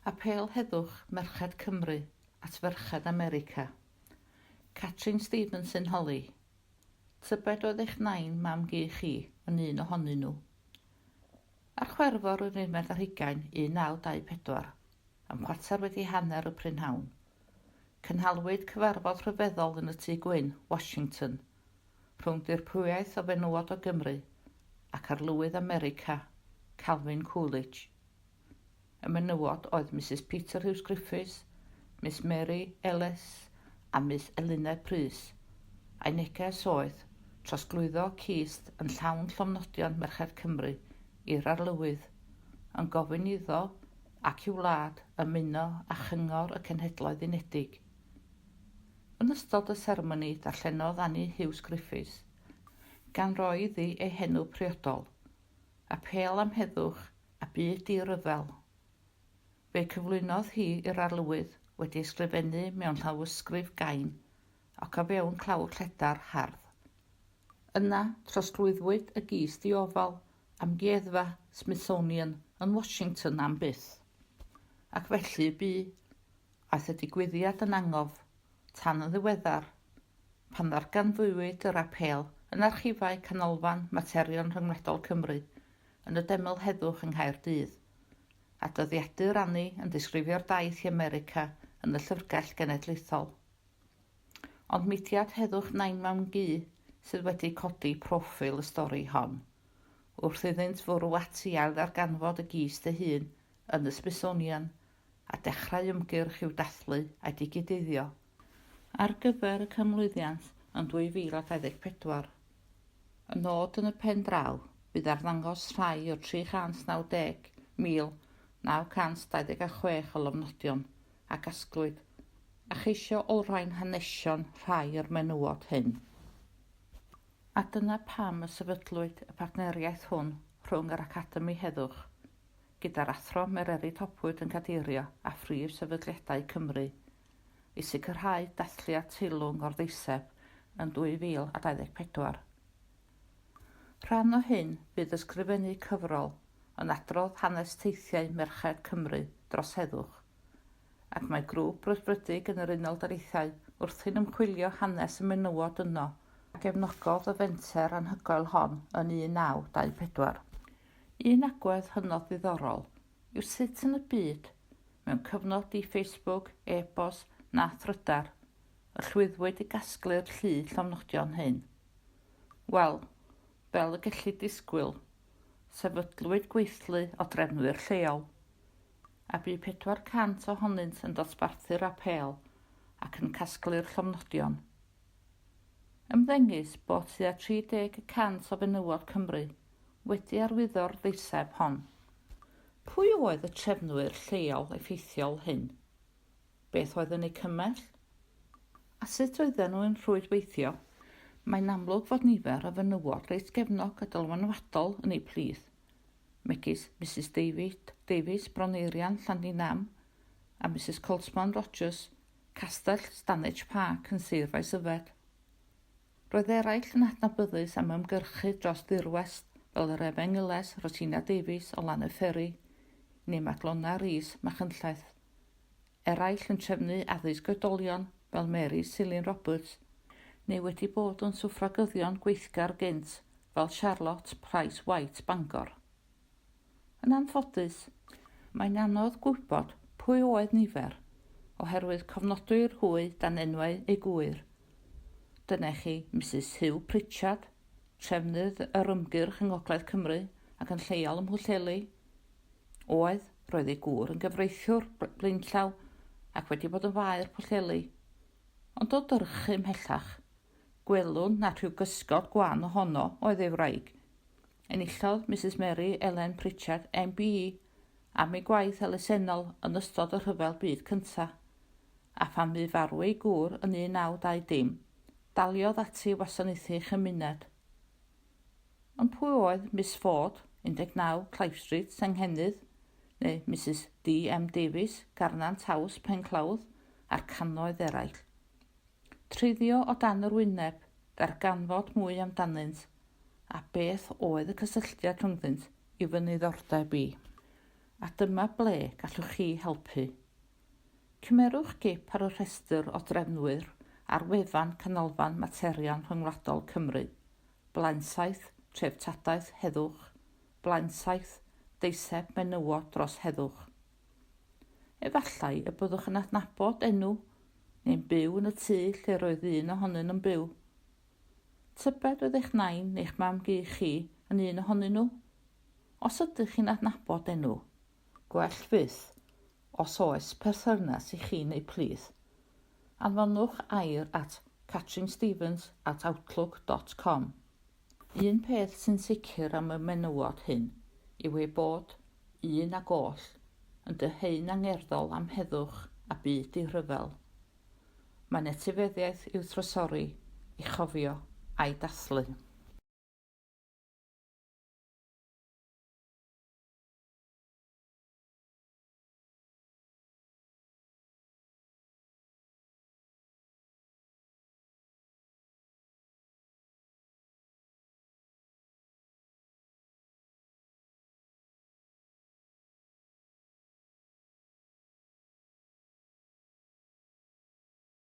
Apêl Heddwch Merched Cymru at Ferched America. Catrin Stevenson Holly. Tybed oedd eich nain mam-gu chi yn un ohonyn nhw? Ar Chwerfor yr unfed ar hugain, 1924, am chwarter wedi hanner y prynhawn, cynhalwyd cyfarfod rhyfeddol yn y Tŷ Gwyn, Washington, rhwng dirprwyaeth o fenywod o Gymru ac Arlywydd America, Calvin Coolidge. Y menywod oedd Misus Peter Hughes Griffiths, Miss Mary Ellis a Miss Eluned Prys, a'i neges oedd trosglwyddo cist yn llawn llofnodion Merched Cymru i'r Arlywydd, yn gofyn iddo ac i'w wlad ymuno â Chyngor y Cenhedloedd Unedig. Yn ystod y seremoni darllenodd Annie Hughes Griffiths, gan roi iddi ei henw priodol, Apêl am heddwch a byd di-ryfel. Fe'i cyflwynodd hi i'r Arlywydd wedi ysgrifennu mewn llawysgrif gain ac o fewn clawr lledar hardd. Yna, trosglwyddwyd y gist i ofal Amgueddfa Smithsonian yn Washington am byth. Ac felly y bu. Aeth y digwyddiad yn angof tan yn ddiweddar, pan ddarganfuwyd yr apêl yn archifau Canolfan Materion Rhyngwladol Cymru yn y Deml Heddwch yng Nghaerdydd, a dyddiadur Annie yn disgrifio'r daith i America yn y Llyfrgell Genedlaethol. Ond mudiad heddwch Nain Mam Gu sydd wedi codi proffil y stori hon, wrth iddynt fwrw ati i ailddarganfod y gist ei hun yn y Smithsonian a dechrau ymgyrch i'w dathlu a'i digideiddio ar gyfer y canmlwyddiant yn 2024. Y nod yn y pen draw fydd arddangos rhai o'r 390,926 o lofnodion a gasglwyd a cheisio olrhain hanesion rhai o'r menywod hyn. A dyna pam y sefydlwyd y partneriaeth hwn rhwng yr Academi Heddwch gyda'r Athro Mererid Hopwood yn cadeirio a phrif sefydliadau Cymru i sicrhau dathliad teilwng o'r ddeiseb yn 2024. Rhan o hyn fydd ysgrifennu cyfrol yn adrodd hanes teithiau merched Cymru dros heddwch, ac mae grŵp brwdfrydig yn yr Unol Daleithiau wrthi'n ymchwilio hanes y menywod yno a gefnogodd y fenter anhygoel hon yn 1924. Un agwedd hynod ddiddorol yw sut yn y byd, mewn cyfnod di-Facebook, e-bost na thrydar, y llwyddwyd i gasglu'r llu llofnodion hyn. Wel, fel y gellid disgwyl, sefydlwyd gweithlu o drefnwyr lleol, a bu 400 ohonynt yn dosbarthu'r apêl ac yn casglu'r llofnodion. Ymddengys bod tua 30 y cant o fenywod Cymru wedi arwyddo'r ddeiseb hon. Pwy oedd y trefnwyr lleol effeithiol hyn? Beth oedd yn eu cymell? A sut oedden nhw'n rhwydweithio? Mae'n amlwg fod nifer o fenywod reit gefnog a dylanwadol yn eu plith, megis Misus David Davies, Broneirian, Llandinam, a Misus Coltman Rogers, Castell Stanage Park yn Sir Faesyfed. Roedd eraill yn adnabyddus am ymgyrchu dros ddirwest fel yr Efengyles Rosina Davies o Lanyfferi neu Maglona Rees Machynlleth. Eraill yn trefnu addysg oedolion fel Mary Silyn Roberts neu wedi bod yn swffragyddion gweithgar gynt fel Charlotte Price White Bangor. Yn anffodus, mae'n anodd gwybod pwy oedd nifer, oherwydd cofnodwyr hwy dan enwau eu gŵyr. Dyna chi Misus Huw Pritchard, trefnydd yr ymgyrch yng Ngogledd Cymru ac yn lleol ym Mhwllheli. Oedd, roedd ei gŵr yn gyfreithiwr blaenllaw ac wedi bod yn faer Pwllheli. Ond o dyrchu ymhellach, gwelwn nad rhyw gysgod gwan ohono oedd ei wraig, Enillodd Misus Mary Ellen Pritchard MBE am ei gwaith elusennol yn ystod y Rhyfel Byd Cyntaf, a phan fu farw ei gŵr yn 1920, daliodd ati i wasanaethu ei chymuned. Ond pwy oedd Miss Ford, 19 Clive Street, Senghennydd, neu Misus DM Davies, Garnant House, Penclawdd, a'r cannoedd eraill? Treiddio o dan yr wyneb, darganfod mwy amdanynt a beth oedd y cysylltiad rhyngddynt yw fy niddordeb i. A dyma ble gallwch chi helpu. Cymerwch gip ar y rhestr o drefnwyr ar wefan Canolfan Materion Rhyngwladol Cymru, Blaensaith, Treftadaeth Heddwch, Blaensaith, Deiseb Menywod dros Heddwch. Efallai y byddwch yn adnabod enw neu'n byw yn y tŷ lle roedd un ohonyn nhw'n byw. Tybed oedd eich nain neu'ch mam-gu chi yn un ohonyn nhw? Os ydych chi'n adnabod enw, gwell fyth os oes perthynas i chi neu plith, anfonwch air at catrinstevens at outlook dot com. Un peth sy'n sicr am y menywod hyn yw eu bod, un ag oll, yn dyheu'n angerddol am heddwch a byd di-rhyfel. Mae'n etifeddiaeth i'w thrysori, ei chofio a'i dathlu.